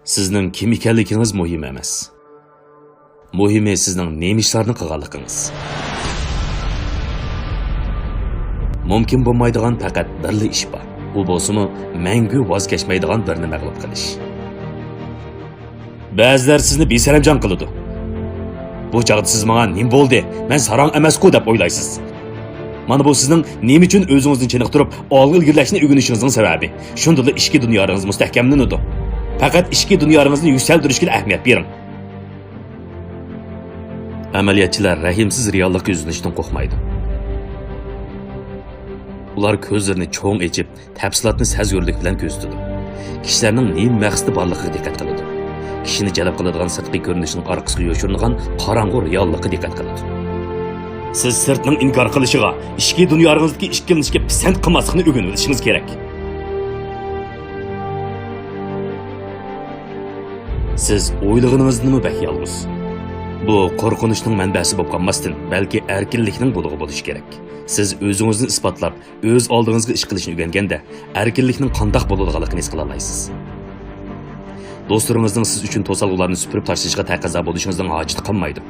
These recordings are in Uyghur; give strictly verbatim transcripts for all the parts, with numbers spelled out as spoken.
سىزنىڭ كىم ئىكەنلىكىڭىز مۇھىم ئەمەس. مۇھىمى سىزنىڭ نېمە ئىشلارنى قىلغانلىقىڭىز. مۇمكىن بولمايدىغان پەقەت بىرلا ئىش بار. ئۇ بولسىمۇ مەڭگۈ ۋاز كەچمەيدىغان بىرنى مەغلۇپ قىلىش. بەزىلەر سىزنى بىسەرەمجان قىلىدۇ. بۇ چاغدا سىز ماڭا نېمە بولدى؟ مەن ساراڭ ئەمەسقۇ دەپ ئويلايسىز. مانا بۇ سىزنىڭ نېمە ئۈچۈن ئۆزىڭىزنى چېنىقتۇرۇپ ئالغا ئىلگىرىلەشنى ئۆگىنىشىڭىزنىڭ سەۋەبى. شۇندىلا ئىچكى دۇنيالىرىڭىز مۇستەھكەملىنىدۇ. پەقەت ئىچكى دۇنيالىرىڭىزنى يۈكسەلدۈرۈشكىلا ئەھمىيەت بېرىڭ. ئەمەلىيەتچىلەر رەھىمسىز رېئاللىققا يۈزلىنىشتىن قورقمايدۇ. ئۇلار كۆزلىرىنى چوڭ ئېچىپ، تەپسىلاتنى سەزگۈرلۈك بىلەن كۆزىتىدۇ. كىشىلەرنىڭ نېمە مەقسىتى بارلىقىغا دىققەت قىلىدۇ. كىشىنى جەلپ قىلىدىغان سىرتقى كۆرۈنۈشنىڭ ئارقىسىغا يوشۇرۇنغان قاراڭغۇ رېئاللىققا دىققەت قىلىدۇ. سىز سىرتنىڭ ئىنكار قىلىشىغا، ئىچكى دۇنياڭىزدىكى ئىككىلىنىشكە پىسەنت قىلماسلىقنى ئۆگىنىۋېلىشىڭىز كېرەك. سىز ئويلىغىنىڭىزدىنمۇ بەك يالغۇز. بۇ قورقۇنچنىڭ مەنبەسى بولۇپ قالماستىن، بەلكى ئەركىنلىكنىڭ بۇلىڭى بولۇشى كېرەك. سىز ئۆزىڭىزنى ئىسپاتلاپ، ئۆز ئالدىڭىزغا ئىش قىلىشنى ئۆگەنگەندە، ئەركىنلىكنىڭ قانداق بولىدىغانلىقىنى ھېس قىلالايسىز. دوستلىرىڭىزنىڭ سىز ئۈچۈن توسالغۇلارنى سۈپۈرۈپ تاشلىشىغا تەقەززا بولۇشىڭىزنىڭ ھاجىتى قالمايدۇ.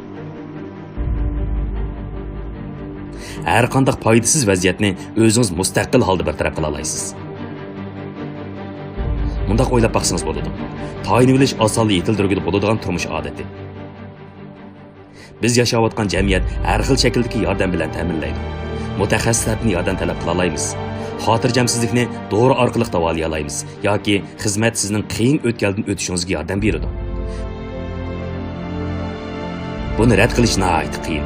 ھەر قانداق پايدىسىز ۋەزىيەتنى ئۆزىڭىز مۇستەقىل ھالدا بىر تەرەپ قىلالايسىز. مۇنداق ئويلاپ باقسىڭىز بولىدۇ. تايىنىۋېلىش ئاسانلا يېتىلدۈرگىلى بولىدىغان تۇرمۇش ئادىتى. بىز ياشاۋاتقان جەمئىيەت ھەر خىل شەكىلدىكى ياردەم بىلەن تەمىنلەيدۇ. مۇتەخەسسىسلەردىن ياردەم تەلەپ قىلالايمىز. خاتىرجەمسىزلىكنى دورا ئارقىلىق داۋالىيالايمىز ياكى خىزمەت سىزنىڭ قىيىن ئۆتكەلدىن ئۆتۈشىڭىزگە ياردەم بېرىدۇ. بۇنى رەت قىلىش ناھايىتى قىيىن.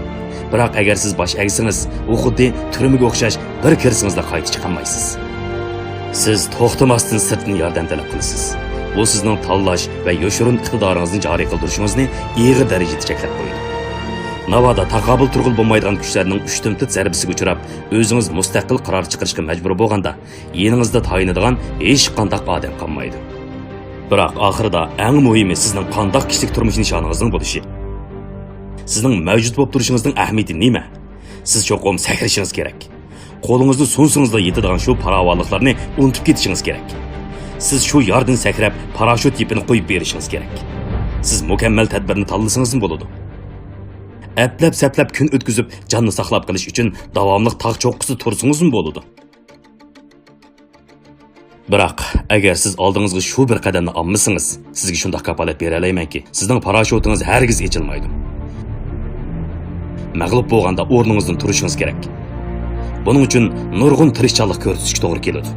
بىراق ئەگەر سىز باش ئەگسىڭىز، ئۇ خۇددى تۈرمىگە ئوخشاش، بىر كىرسىڭىزلا قايتا چىقالمايسىز. سىز توختىماستىن سىرتتىن ياردەم تەلەپ قىلىسىز. بۇ سىزنىڭ تاللاش ۋە يوشۇرۇن ئىقتىدارىڭىزنى جارى قىلدۇرۇشىڭىزنى ئېغىر دەرىجىدە چەكلەپ قويىدۇ. ناۋادا تاقابىل تۇرغىلى بولمايدىغان كۈچلەرنىڭ ئۇشتۇمتۇت زەربىسىگە ئۇچراپ، ئۆزىڭىز مۇستەقىل قارار چىقىرىشقا مەجبۇر بولغاندا، يېنىڭىزدا تايىنىدىغان ھېچقانداق ئادەم قالمايدۇ. بىراق ئاخىرىدا ئەڭ مۇھىمى سىزنىڭ قانداق كىشىلىك تۇرمۇش نىشانىڭىزنىڭ بولۇشى. سىزنىڭ مەۋجۇت بولۇپ تۇرۇشىڭىزنىڭ ئەھمىيىتى نېمە؟ سىز چوقۇم سەكرىشىڭىز كېرەك. قولىڭىزنى سۇنسىڭىزلا يېتىدىغان شۇ پاراۋانلىقلارنى ئۇنتۇپ كېتىشىڭىز كېرەك. سىز شۇ ياردىن سەكرەپ، پاراشوت يىپىنى قويۇپ بېرىشىڭىز كېرەك. سىز مۇكەممەل تەدبىرنى تاللىسىڭىزمۇ بولىدۇ. ئەپلەپ-سەپلەپ كۈن ئۆتكۈزۈپ، جاننى ساقلاپ قېلىش ئۈچۈن داۋاملىق تاغ چوققىسىدا تۇرسىڭىزمۇ بولىدۇ. بىراق، ئەگەر سىز ئالدىڭىزغا شۇ بىر قەدەمنى ئالمىسىڭىز، سىزگە شۇنداق كاپالەت بېرەلەيمەنكى، سىزنىڭ پاراشوتىڭىز ھەرگىز ئېچىلمايدۇ. مەغلۇپ بولغاندا ئورنىڭىزدىن تۇرۇشىڭىز كېرەك. بۇنىڭ ئۈچۈن نۇرغۇن تىرىشچانلىق كۆرسىتىشكە توغرا كېلىدۇ.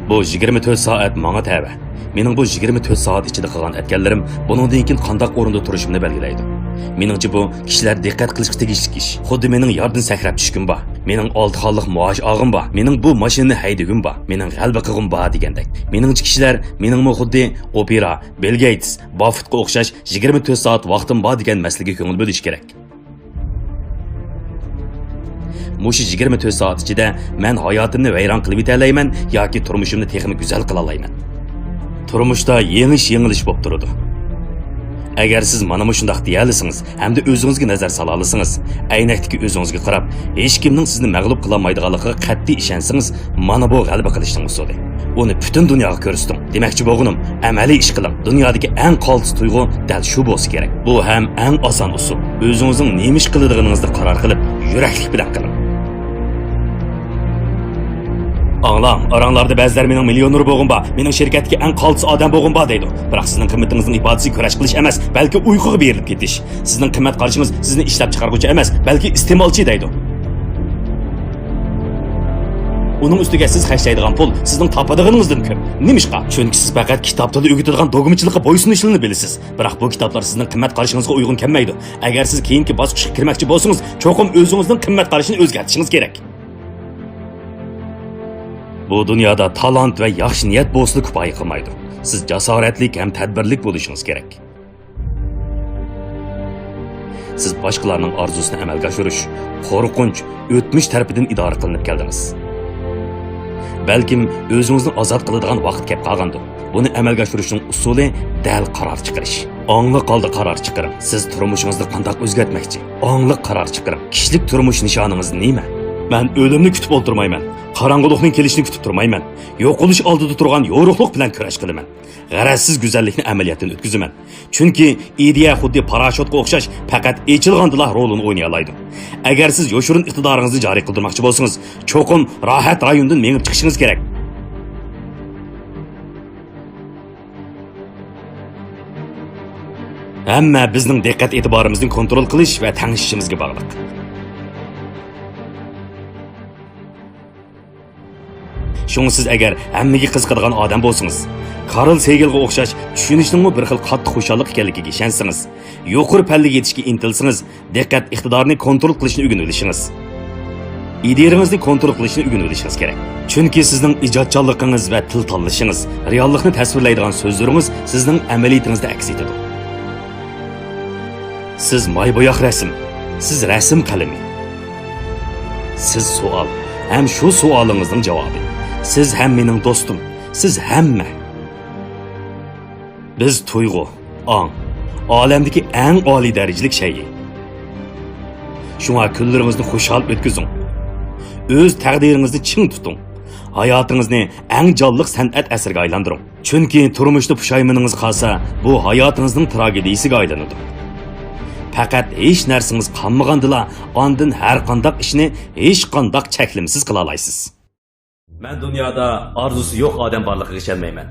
بۇ يىگىرمە تۆت سائەت ماڭا تەۋە. مېنىڭ بۇ يىگىرمە تۆت سائەت ئىچىدە قىلغان ئەتكەنلىرىم بۇنىڭدىن كېيىن قانداق ئورۇندا تۇرۇشۇمنى بەلگىلەيدۇ. مېنىڭچە، بۇ كىشىلەر دىققەت قىلىشقا تېگىشلىك ئىش. خۇددى مېنىڭ ياردىن سەكرەپ چۈشكۈم بار، مېنىڭ ئالتە خانلىق مائاش ئالغۇم بار، مېنىڭ بۇ ماشىنىنى ھەيدىگۈم بار، مېنىڭ غەلىبە قىلغۇم بار دېگەندەك. مېنىڭچە، كىشىلەر مېنىڭمۇ خۇددى ئوپېرا، بىل گېيتس، باففېتقا ئوخشاش يىگىرمە تۆت سائەت ۋاقتىم بار دېگەن مەسىلىگە كۆڭۈل بۆلۈشى كېرەك. مۇشۇ يىگىرمە تۆت سائەت ئىچىدە مەن ھاياتىمنى ۋەيران قىلىۋېتەلەيمەن ياكى تۇرمۇشۇمنى تېخىمۇ گۈزەل قىلالايمەن. تۇرمۇشتا يېڭىش-يېڭىلىش بولۇپ تۇرىدۇ. ئەگەر سىز مانا مۇشۇنداق دېيەلىسىڭىز ھەمدە ئۆزىڭىزگە نەزەر سالالىسىڭىز، ئەينەكتىكى ئۆزىڭىزگە قاراپ، ھېچكىمنىڭ سىزنى مەغلۇپ قىلالمايدىغانلىقىغا قەتئىي ئىشەنسىڭىز، مانا بۇ غەلىبە قىلىشنىڭ ئۇسۇلى. ئۇنى پۈتۈن دۇنياغا كۆرسىتىڭ. دېمەكچى بولغىنىم، ئەمەلىي ئىش قىلىڭ. دۇنيادىكى ئەڭ قالتىس تۇيغۇ دەل شۇ بولسا كېرەك. بۇ ھەم ئەڭ ئاسان ئۇسۇل. ئۆزىڭىزنىڭ نېمە ئىش قىلىدىغىنىڭىزنى قارار قىلىپ، يۈرەكلىك بىلەن قىلىڭ. ئاڭلاڭ، ئاراڭلاردا بەزىلەر مېنىڭ مىليونېر بولغۇم بار، مېنىڭ شىركەتتىكى ئەڭ قالتىس ئادەم بولغۇم بار دەيدۇ. بىراق سىزنىڭ قىممىتىڭىزنىڭ ئىپادىسى كۈرەش قىلىش ئەمەس، بەلكى ئۇيقۇغا بېرىلىپ كېتىش. سىزنىڭ قىممەت قارىشىڭىز سىزنى ئىشلەپچىقارغۇچى ئەمەس، بەلكى ئىستېمالچى دەيدۇ. ئۇنىڭ ئۈستىگە سىز خەجلەيدىغان پۇل سىزنىڭ تاپىدىغىنىڭىزدىن كۆپ. نېمىشقا؟ چۈنكى سىز پەقەت كىتابتىلا ئۆگىتىدىغان دوگمىچىلىققا بويسۇنۇشلىرىنى بىلىسىز. بىراق بۇ كىتابلار سىزنىڭ قىممەت قارىشىڭىزغا ئۇيغۇن كەلمەيدۇ. ئەگەر سىز كېيىنكى باسقۇچقا كىرمەكچى بولسىڭىز، چوقۇم ئۆزىڭىزنىڭ قىممەت قارىشىنى ئۆزگەرتىشىڭىز كېرەك. بۇ دۇنيادا تالانت ۋە ياخشى نىيەت بولسىلا كۇپايە قىلمايدۇ. سىز جاسارەتلىك ھەم تەدبىرلىك بولۇشىڭىز كېرەك. سىز باشقىلارنىڭ ئارزۇسىنى ئەمەلگە ئاشۇرۇش، قورقۇنچ، ئۆتمۈش تەرىپىدىن ئىدارە قىلىنىپ كەلدىڭىز. بەلكىم ئۆزىڭىزنى ئازاد قىلىدىغان ۋاقىت كەپ قالغاندۇ. بۇنى ئەمەلگە ئاشۇرۇشنىڭ ئۇسۇلى دەل قارار چىقىرىش. ئاڭلىق ھالدا قارار چىقىرىڭ. سىز تۇرمۇشىڭىزدا قانداق ئۆزگەرتمەكچى؟ ئاڭلىق قارار چىقىرىڭ. كىشىلىك تۇرمۇش نىشانىڭىز نېمە؟ مەن ئۆلۈمنى كۈتۈپ ئولتۇرمايمەن. قاراڭغۇلۇقنىڭ كېلىشىنى كۈتۈپ تۇرمايمەن. يوقىلىش ئالدىدا تۇرغان يورۇقلۇق بىلەن كۈرەش قىلىمەن. غەرەزسىز گۈزەللىكنى ئەمەلىيەتتىن ئۆتكۈزىمەن. چۈنكى ئىدىيە خۇددى پاراشوتقا ئوخشاش، پەقەت ئېچىلغاندىلا رولىنى ئوينىيالايدۇ. ئەگەر سىز يوشۇرۇن ئىقتىدارىڭىزنى جارى قىلدۇرماقچى بولسىڭىز، چوقۇم راھەت رايونىدىن مېڭىپ چىقىشىڭىز كېرەك. ھەممە بىزنىڭ دىققەت ئېتىبارىمىزنى كونترول قىلىش ۋە تەڭشىشىمىزگە باغلىق. شۇڭا سىز ئەگەر ھەممىگە قىزىقىدىغان ئادەم بولسىڭىز، كارل سېگېلغا ئوخشاش چۈشىنىشنىڭمۇ بىر خىل قاتتىق خۇشاللىق ئىكەنلىكىگە ئىشەنسىڭىز، يۇقىرى پەللىگە يېتىشكە ئىنتىلسىڭىز، دىققەت ئىقتىدارىنى كونترول قىلىشنى ئۆگىنىۋېلىشىڭىز. ئىدىيەڭىزنى كونترول قىلىشنى ئۆگىنىۋېلىشىڭىز كېرەك. چۈنكى سىزنىڭ ئىجادچانلىقىڭىز ۋە تىل تاللىشىڭىز، رېئاللىقنى تەسۋىرلەيدىغان سۆزلىرىڭىز سىزنىڭ ئەمەلىيىتىڭىزدە ئەكس ئېتىدۇ. سىز ماي بوياق رەسىم، سىز رەسىم قەلىمى. سىز سوئال، ھەم شۇ سوئالىڭىزنىڭ جاۋابى. سىز ھەم مېنىڭ دوستۇم، سىز ھەممە. بىز تۇيغۇ، ئاڭ، ئالەمدىكى ئەڭ ئالىي دەرىجىلىك شەيئى. شۇڭا كۈنلىرىڭىزنى خۇشال ئۆتكۈزۈڭ. ئۆز تەقدىرىڭىزنى چىڭ تۇتۇڭ. ھاياتىڭىزنى ئەڭ جانلىق سەنئەت ئەسىرىگە ئايلاندۇرۇڭ. چۈنكى تۇرمۇشتا پۇشايمىنىڭىز قالسا، بۇ ھاياتىڭىزنىڭ تراگېدىيىسىگە ئايلىنىدۇ. پەقەت ھېچ نەرسىڭىز قالمىغاندىلا، ئاندىن ھەرقانداق ئىشنى ھېچقانداق چەكلىمىسىز قىلالايسىز. مەن دۇنيادا ئارزۇسى يوق ئادەم بارلىقىغا ئىشەنمەيمەن.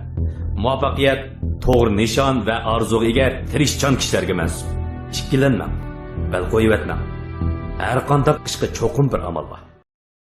مۇۋەپپەقىيەت توغرا نىشان ۋە ئارزۇغا ئىگە تىرىشچان كىشىلەرگە مەنسۇپ. ئىككىلەنمەڭ، بەل قويۇۋەتمەڭ. ھەرقانداق ئىشقا چوقۇم بىر ئامال بار.